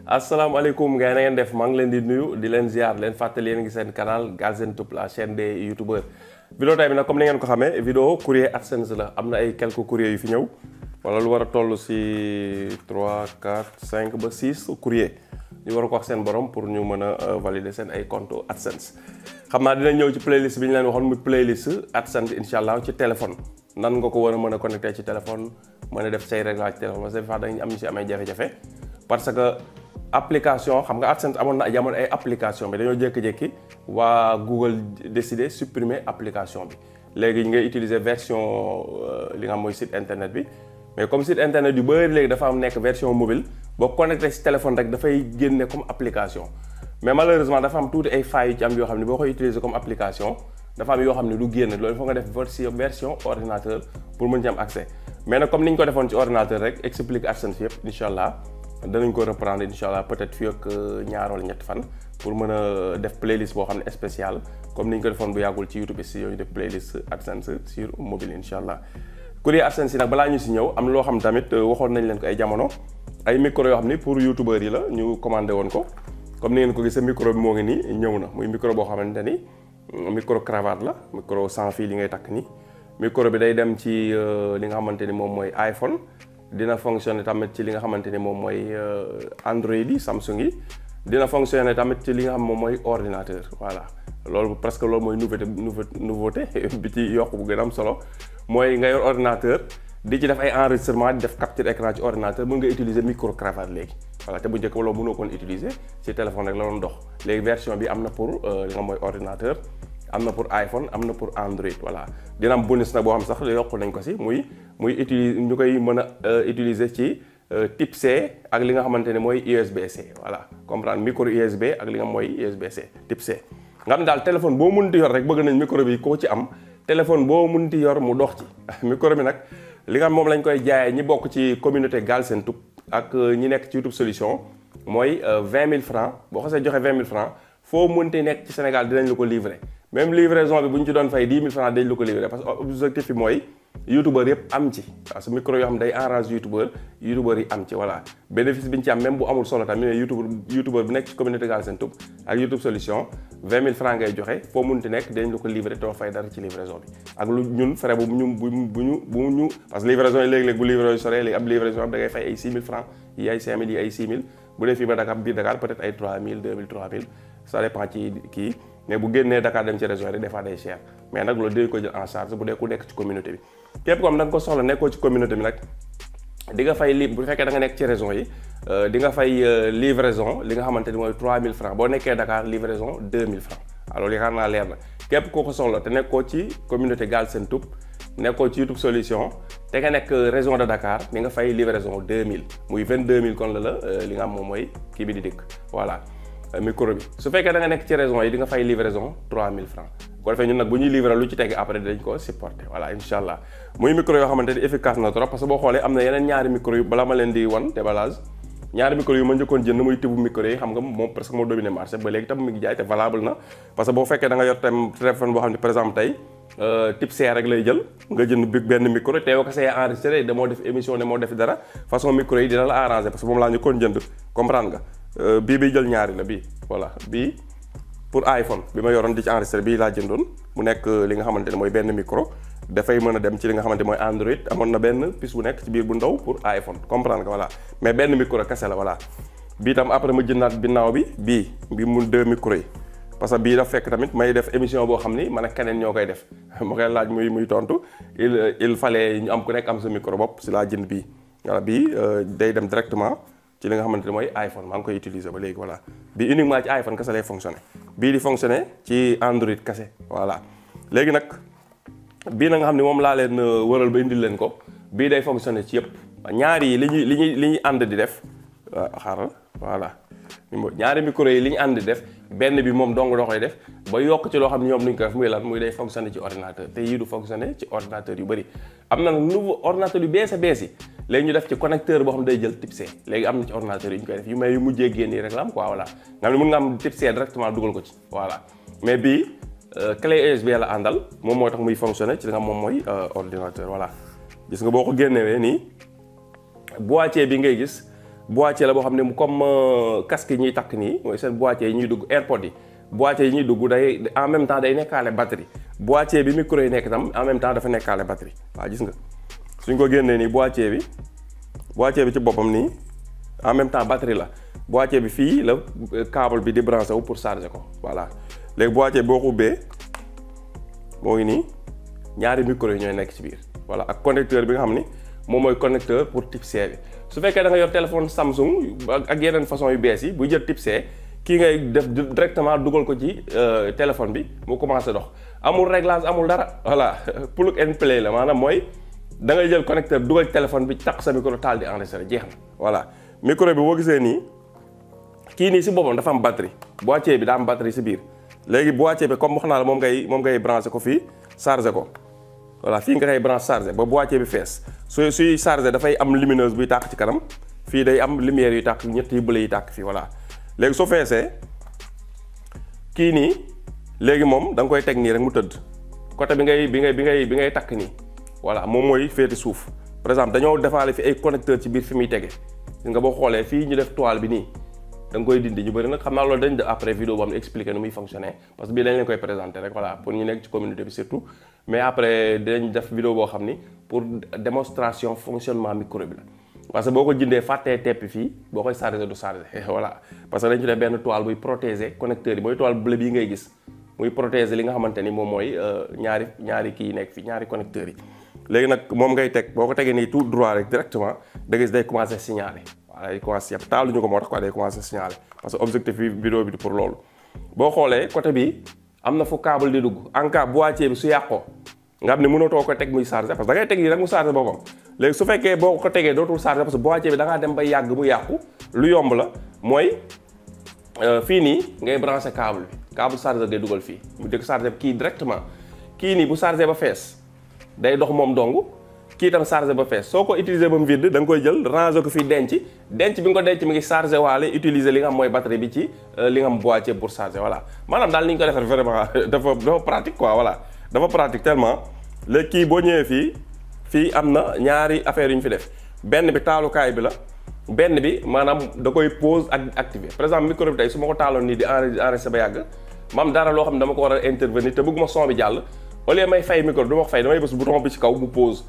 asalaamaaleykum gars yi na ngeen def maa ngi leen di nuyu di leen ziar leen fàttali yéen ngi seen canal Galsen Tube la chaîne des youtubeurs. vidéo tey bi nag comme ni ngeen ko xamee vidéo courrier AdSense la am na ay quelques courriers yu fi ñëw wala lu war a toll si 3 4 5 ba 6 courrier ñu war a ko wax seen borom pour ñu mën a valider seen ay compte AdSense. xam naa dina ñëw ci playlist bi ñu leen waxoon muy playlist AdSense incha allah ci téléphone nan nga ko war a mën a connecté ci téléphone mën a def say réglage téléphone parce que des fois dañuy am ñu si amee jafe-jafe parce que application xam nga AdSense amoon na jamono ay application bi dañoo jékki-jékki waa Google décidé supprimer application bi léegi ngay utiliser version li nga xam mooy site internet bi mais comme site internet yu bëri léegi dafa am nekk version mobile boo connecté si téléphone rek dafay génne comme application mais malheureusement dafa am tuuti ay failles yu ci am yoo xam ne boo koy utiliser comme application dafa am yoo xam ne du génn loolu foog nga def version ordinateur pour mën ci am accès mais nag comme ni ñu ko defoon ci ordinateur rek explique AdSense yëpp incha allah danañ ko reprendre incha allah peut-être fii ak ñaar wala ñetti fan pour mën a def playlist boo xam ne spécial comme ni ñu ko defoon bu yàggul ci YouTube si yooyu def playlist AdSense sur mobile incha allah. courrier AdSense yi nag balaa ñu si ñëw am loo xam tamit waxoon nañ leen ko ay jamono ay micro yoo xam ni pour youtubeurs yi la ñu commandé woon ko comme ni ngeen ko gisee micro bi moo ngi nii ñëw na muy micro boo xamante ni micro cravate la micro sans fil li ngay takk nii micro bi day dem ci li nga xamante ni moom mooy iPhone. dina fonctionner tamit ci li nga xamante ni moom mooy Android yi Samsung yi dina fonctionner tamit ci li nga xam moom mooy ordinateur voilà loolu presque loolu mooy nouveauté bi ci yokk bu gën a am solo mooy nga yor ordinateur di ci def ay enregistrement di def capture écran ci ordinateur mën nga utiliser micro cravate léegi voilà te bu njëkk loolu mënoo koon utiliser ci téléphone rek la doon dox léegi version bi am na pour li nga mooy ordinateur am na pour iPhone am na pour Android voilà dina am bonus nag boo xam sax yokku nañ ko si muy utiliser ñu koy mën a utiliser ci type C ak li nga xamante ne mooy USB-C voilà comprendre micro USB ak li nga mooy USB-C type C. nga xam daal téléphone boo mënti yor rek bëgg nañ micro bi koo ci am téléphone boo mënti yor mu dox ci micro bi nag li nga xam moom lañ koy jaayee ñi bokk ci communauté Galsen Tube ak ñi nekk ci YouTube solution mooy 20 000 francs boo xasee joxe 20 000 francs foo mënti nekk ci Sénégal dinañ la ko livrer. même livraison bi bu ñu ci doon fay 10 000 francs dañ la ko livrer parce que objectif bi mooy youtubeur yëpp am ci parce que micro yoo xam day arrange youtubeur yi am ci voilà bénéfice bi ñu ci am même bu amul solo tamit ne youtubeur bi nekk ci communauté Galsen Tube ak YouTube solution 20 000 francs ngay joxe foo munti nekk dañ la ko livrer te doo fay dara ci livraison bi ak lu ñun frais bu ñu parce que livraison yi léeg-léeg bu livraison yi soree léegi ab livraison am da ngay fay ay 6 000 francs yi ay 5 000 yi ay 6 000 bu dee fii ba Dakar biir Dakar peut-être ay 3 000 2 000 3 000 ça dépend ci kii mais bu génnee Dakar dem ci région yi des fois day cher mais nag loolu dañ ko jël en charge bu dee ku nekk ci communauté bi képp comme da nga ko soxla nekkoo ci communauté bi nag di nga fay bu fekkee da nga nekk ci région yi di nga fay livraison li nga xamante ni mooy 3000 francs boo nekkee Dakar livraison 2000 francs alors yaakaar naa leer na képp koo ko soxla te nekkoo ci communauté Galsen Tube nekkoo ci YouTube solution te nga nekk région de Dakar di nga fay livraison 2000 muy 22000 kon la li nga xam moom mooy kii bi di dikk voilà micro bi su fekkee da nga nekk ci région yi di nga fay livraison 3000 francs ko defee ñun nag bu ñuy livrer lu ci teg après dañ ko supporter voilà incha allah muy micro yoo xamante ni efficace na trop parce que boo xoolee am na yeneen ñaari micro yu bala ma leen di wan déballage ñaari micro yu ma njëkkoon jënd muy tibu micro yi xam nga moom presque moo dominé marché ba léegi tam mu ngi jaay te valable na parce que boo fekkee da nga yor tam téléphone boo xam ne par exemple tey type C rek lay jël nga jënd benn micro te yow ko see enregistré damoo def émission damoo def dara façon micro yi dina la arranger parce que moom laa njëkkoon jënd comprendre nga bii bi jël ñaari la bii voilà bii pour iPhone bi ma yoroon di ci enregistré bii laa jëndoon mu nekk li nga xamante ne mooy benn micro dafay mën a dem ci li nga xamante mooy Android amoon na benn puce bu nekk ci biir bu ndaw pour iPhone comprendre nga voilà mais benn micro kese la voilà bii tam après ma jëndaat binnaaw bi bii mu 2 micro yi parce que bii daf fekk tamit may def émission boo xam ni man ak keneen ñoo koy def ma koy laaj muy tontu il fallait ñu am ku nekk am sa micro bopp si laa jënd bii voilà bii day dem directement ci li nga xamante ne mooy iPhone maa ngi koy utiliser ba léegi voilà bii uniquement ci iPhone kese lay fonctionner bii di fonctionner ci Android kese voilà léegi nag bii na nga xam ne moom laa leen wëral ba indil leen ko bii day fonctionner ci yëpp ñaari yi li ñuy ànd di def xaaral voilà ñaari micro yi li ñu ànd di def benn bi moom dong doo koy def ba yokk ci loo xam ne ñoom nuñ ko def muy lan muy day fonctionner ci ordinateur te yii du fonctionner ci ordinateur yu bëri am na nouveau ordinateur yu bees yi léegi ñu def ci connecteur boo xam ne day jël type C léegi am na ci ordinateur yi ñu koy def yu may yu mujjee génn yi rek la am quoi voilà nga xam ne mën nga am type C directement dugal ko ci voilà mais bii clé USB la àndal moom moo tax muy fonctionner ci li nga moom mooy ordinateur voilà gis nga boo ko génnewee nii boîtier bi ngay gis boîtier la boo xam ne comme casque yi ñuy takk nii mooy seen boîtier yi ñuy dugg AirPod yi boîtier yi ñuy dugg day en même temps day nekkaale batterie boîtier bi micro yi nekk tam en même temps dafa nekkaale batterie waaw gis nga suñ ko génnee nii boîtier bi ci boppam nii en même temps batterie la boîtier bi fii la câble bi di branché wu pour charger ko voilà léegi boîtier boo ko ubbee moo ngi nii ñaari micro yi ñooy nekk ci biir voilà ak connecteur bi nga xam ni moom mooy connecteur pour type C bi su fekkee da nga yor téléphone Samsung ak yeneen façon yu bees yi bu jël type C kii ngay def directement dugal ko ci téléphone bi mu commencé dox amul réglage amul dara voilà plug and play la maanaam mooy da ngay jël connecteur dugal téléphone bi takk sa micro taal di enregistré jeex na voilà micro bi boo gisee nii kii nii si boppam dafa am batterie boîtier bi daa am batterie si biir léegi boîtier bi comme wax naa la moom ngay branché ko fii chargé ko voilà fii nga koy branché chargé ba boîtier bi fees suy chargé dafay am lumineuse buy tàkk ci kanam fii day am lumière yu tàkk ñett yu bële yi tàkk fii voilà léegi soo feesee kii nii léegi moom da nga koy teg nii rek mu tëdd côté bi ngay takk nii voilà moom mooy féete suuf par exemple dañoo defaale fi ay connecteur ci biir fi muy tege nga boo xoolee fii ñu def toile bi nii da nga koy dindi ñu bëri nag xam naa loolu dañ def après vidéo boo xam ne expliqué nu muy fonctionner parce que bii dañ leen koy présenter rek voilà pour ñu nekk ci communauté bi surtout mais après dañ def vidéo boo xam ni pour démonstration fonctionnement micro bi la parce que boo ko jëndee fàttee teppi fii boo koy chargé du chargé voilà parce que dañ ci def benn toile buy protéger connecteur yi mooy toile bleu bii ngay gis muy protéger li nga xamante ni moom mooy ñaari kii yi nekk fii ñaari connecteurs yi léegi nag moom ngay teg boo ko tegee nii tout droit rek directement da gis day commencer signaler voilà day commencer yàpp taaluñu ko moo tax quoi day commencer signaler parce que objectif bi vidéo bi pour loolu boo xoolee côté bi am na fu câble di dugg en cas boîtier bi su yàqoo nga xam ne mënatoo ko teg muy chargé parce que da ngay teg yi rek mu chargé boppam léegi su fekkee boo ko tegee dootul chargé parce que boîtier bi da ngaa dem ba yàgg mu yàqu lu yomb la mooy fii nii ngay branché câble chargé ngay dugal fii mu dëkk chargé kii directement kii nii bu chargé ba fees day dox moom dong kii tam chargé ba fees soo ko utiliser ba mu vide da nga koy jël ranger ko fii denc bi nga ko denc mi ngi chargé waale utiliser li nga xam mooy batterie bi ci li nga xam boîtier pour charger voilà maanaam daal ni ñu ko defar vraiment dafa pratique quoi voilà dafa pratique tellement léegi kii boo ñëwee fii am na ñaari affaire yu ñu fi def benn bi taalukaay bi la benn bi maanaam da koy pause ak activer par exemple micro bi tey su ma ko taaloon nii di enregistrer ba yàgg ma am dara loo xam ne dama ko war a intervenir te bëgguma son bi jàll au lieu may fay micro du ma ko fay damay bës bouton bi ci kaw mu pause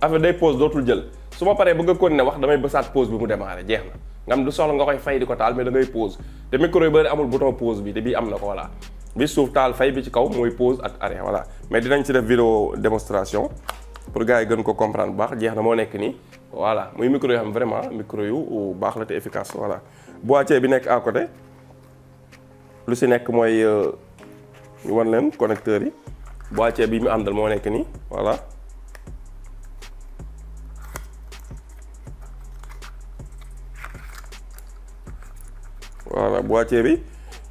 affaire day pause dootul jël su ma paree bëgg a continuer wax damay bësaat pause bi mu démarrer jeex na nga am du soxla nga koy fay di ko taal mais da ngay pause te micro yu bëri amul bouton pause bi te bii am na ko voilà bi suuf taal fay bi ci kaw mooy pause ak arrêt voilà mais dinañ ci def vidéo démonstration pour gars yi gën ko comprendre bu baax jeex na moo nekk nii voilà muy micro yoo xam vraiment micro yu baax la te efficace voilà boîtier bi nekk à côté lu si nekk mooy ñu wan leen connecteur yi boîtier bi mu àndal moo nekk nii voilà voilà boîtier bi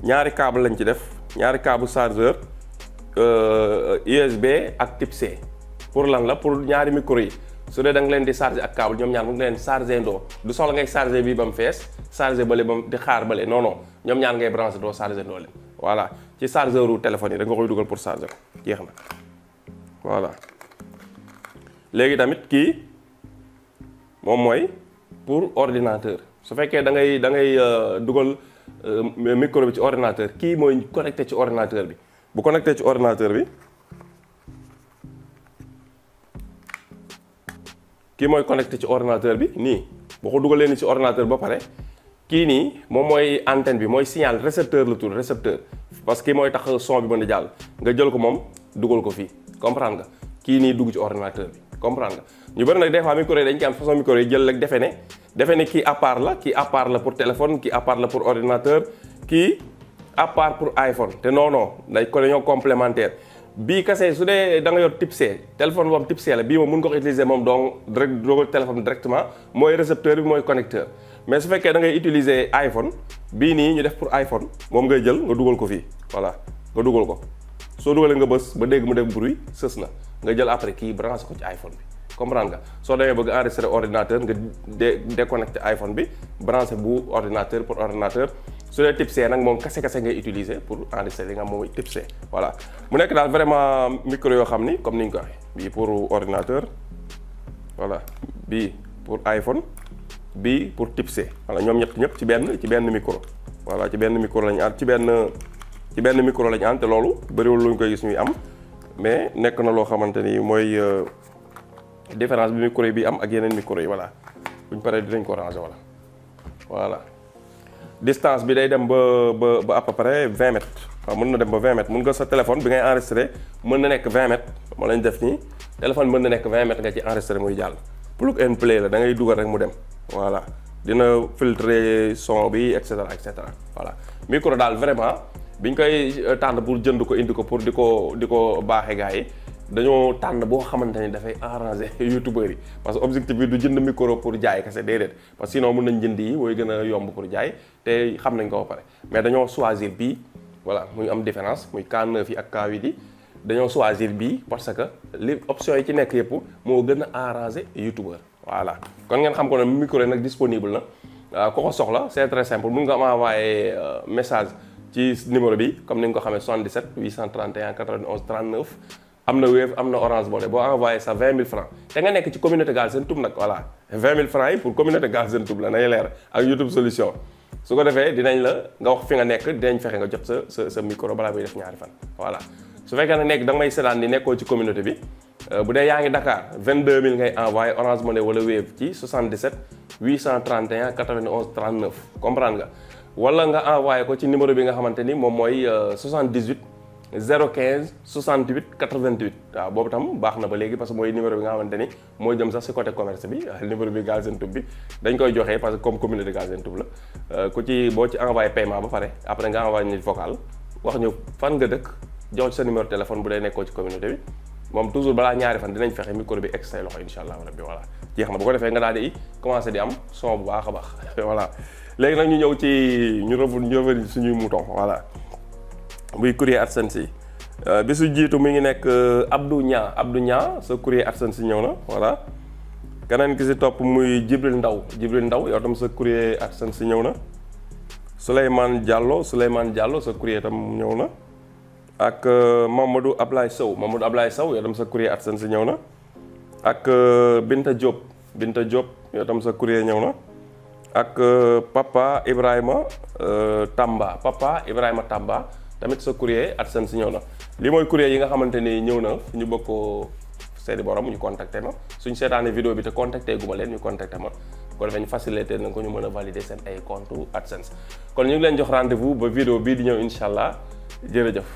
ñaari câble lañ ci def ñaari câble chargeur USB ak type C pour lan la pour ñaari micro yi su dee da nga leen di charger ak câble ñoom ñaar mu ngi leen charger ndoo du soxla ngay charger bii ba mu fees charger bale ba mu di xaar bale non non ñoom ñaar ngay brancher doo charger ndoo leen voilà ci chargeur u téléphone yi da nga koy dugal pour charger ko jeex na voilà léegi tamit kii moom mooy pour ordinateur su fekkee da ngay dugal micro bi ci ordinateur kii mooy connecté ci ordinateur bi bu connecté ci ordinateur bi kii mooy connecté ci ordinateur bi nii boo ko dugalee ni ci ordinateur ba pare kii nii moom mooy antenne bi mooy signal récepteur la tudd récepteur parce que kii mooy tax son bi mën a jàll nga jël ko moom dugal ko fii comprendre nga kii nii dugg ci ordinateur bi comprendre nga ñu bëri nag des fois micro yi dañ ci am façon micro yi jël rek defe ne kii à part la kii à part la pour téléphone kii à part la pour ordinateur kii à part pour iPhone te non non day ko dañoo complémentaire bii kase su dee da nga yor type C téléphone boobu type C la bii moom mun nga ko utiliser moom donc direct dugal téléphone directement mooy récepteur bi mooy connecteur mais su fekkee da ngay utiliser iPhone bii nii ñu def pour iPhone moom ngay jël nga dugal ko fii voilà nga dugal ko soo dugalee nga bës ba dégg mu def bruit sës na nga jël après kii branché ko ci iPhone bi comprendre nga soo demee bëgg enregistrer ordinateur nga déconnecté iPhone bi branché bu ordinateur pour ordinateur su dee type C nag moom kase ngay utiliser pour enregistrer li nga moom mooy type C voilà mu nekk daal vraiment micro yoo xam ni comme ni ñu ko waxee bii pour ordinateur voilà bii pour iPhone bi pour tipser voilà ñoom ñëpp ci benn micro voilà ci benn micro lañu ànd ci benn micro lañu ànd te loolu bëriwul lu ñu koy gis ñuy am mais nekk na loo xamante ni mooy différence bi micro yi bi am ak yeneen micro yi voilà buñ paree dinañ ko ranger voilà distance bi day dem ba à peu près 20 mètres waaw mën na dem ba 20 mètres mën nga sa téléphone bi ngay enregistré mën na nekk 20 mètres moo lañ def nii téléphone mën na nekk 20 mètres nga ci enregistré muy jàll plug and play la da ngay dugal rek mu dem voilà dina filtrer son bi et cetera voilà micro daal vraiment biñ koy tànn pour jënd ko indi ko pour di ko baaxee gars yi dañoo tànn boo xamante ni dafay arranger youtubeurs yi parce que objectif bi du jënd micro pour jaay kese déedéet parce que sinon mën nañ jënd yi mooy gën a yomb pour jaay te xam nañ ko ba pare mais dañoo choisir bii voilà muy am différence muy K9 yi ak K8 yi dañoo choisir bii parce que li options yi ci nekk yëpp moo gën a arranger youtubeur voilà kon ngeen xam ko ne micro yi nag disponible na ko soxla c'est très simple mun nga am envoyer message ci numéro bi comme ni nga ko xamee 77 831 91 39 am na Wave am na Orange Money boo envoyé sa 20 000 francs te nga nekk ci communauté Galsen Tube nag voilà 20 000 francs yi pour communauté Galsen Tube la nay leer ak YouTube solution su ko defee dinañ la nga wax fi nga nekk dinañ fexe nga jot sa micro balaa muy def ñaari fan voilà su fekkee ne nekk da nga may seetaan ni nekkoo ci communauté bi bu dee yaa ngi Dakar 22 000 ngay envoyé Orange Money wala Wave ci 77 831 91 39 comprendre nga wala nga envoyé ko ci numéro bi nga xamante ni moom mooy 78 015 68 88 waaw boobu tam baax na ba léegi parce que mooy numéro bi nga xamante ni mooy jëm sax si côté commerce bi numéro bi Galsen Tube bi dañ koy joxe parce que comme communauté Galsen Tube la ku ci boo ci envoyé paiement ba pare après nga envoyé ñu vocal wax ñu fan nga dëkk jox sa numéro téléphone bu dee nekkoo ci communauté bi moom toujours balaa ñaari fan dinañ fexe micro bi egg say loxo insha allah rabbi voilà jeex na bu ko defee nga daal di commencé di am son bu baax a baax voilà léegi nag ñu ñëw ci ñu revenir suñuy mouton voilà muy courrier AdSense yi bi su jiitu mi ngi nekk Abdou Niang sa courrier AdSense yi ñëw na voilà keneen ki si topp muy Jibril Ndaw yow tam sa courrier AdSense yi ñëw na Souleymane Diallo sa courrier tam ñëw na ak Mamadou Ablaye Sow yow tam sa courrier AdSense yi ñëw na ak Binta Diop yow tam sa courrier ñëw na ak Papa Ibrahima Tamba tamit sa courrier AdSense ñëw na li mooy courrier yi nga xamante ni ñëw na ñu bëgg ko seeni borom ñu contacté ma suñ seetaanee vidéo bi te contacté gu ma leen ñu contacté ma ko defee ñu facilité na ko ñu mën a valider seen ay compte AdSense kon ñu ngi leen jox rendez-vous ba vidéo bii di ñëw incha allah jërëjëf.